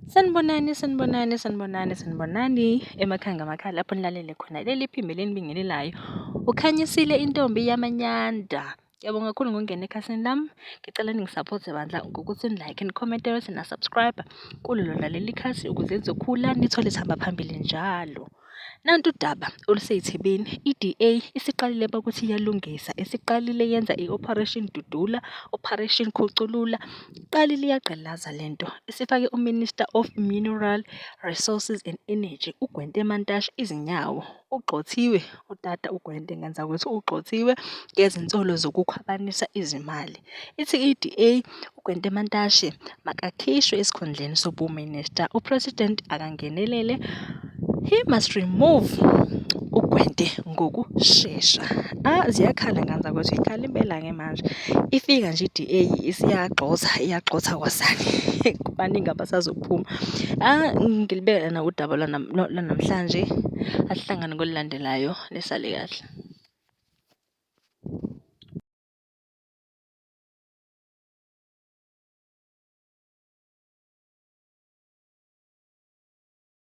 Sanibonani, sanibonani, sanibonani, sanibonani emakhaya ngamakhaya lapho nilalele khona leli phimbo elinibingelelayo. Ukhanyisile intombi yamanyanda. Ngiyabonga kakhulu ngokungena ekhasini lami. Ngicela ningisaphothe bandla ngokuthi ni-like, ni-comment-e bese na-subscribe kulo lona leli khasi ukuze lizokhula nithole sihamba phambili njalo. Nantu udaba olusey'thebeni, i-D_A isiqalile bakuthi iyalungisa, isiqalile yenza i-Operation Dudula, Operation Khuculula. Iqalile iyagqilaza le nto, isifake uMinister of Mineral Resources and Energy, uGwente Mantashe izinyawo. Ugxothiwe utata uGwente ngane zakwethu, ugxothiwe ngezinsolo zokukhwabanisa izimali. Ithi i-D_A uGwente Mantashe makakhishwe esikhundleni sobuMinister, uPresident akangenelele, he must remove uGwente ngokushesha. Ah, ziyakhala ngane zakwethu, ikhala impela-ke manje. Ifika nje i-D_A isiyagxotha, iyagxotha kwasani baningi abasazophuma. Ah, ngilibeke lana udaba lwanamhlanje, asihlangane kolulandelayo, nisale kahle.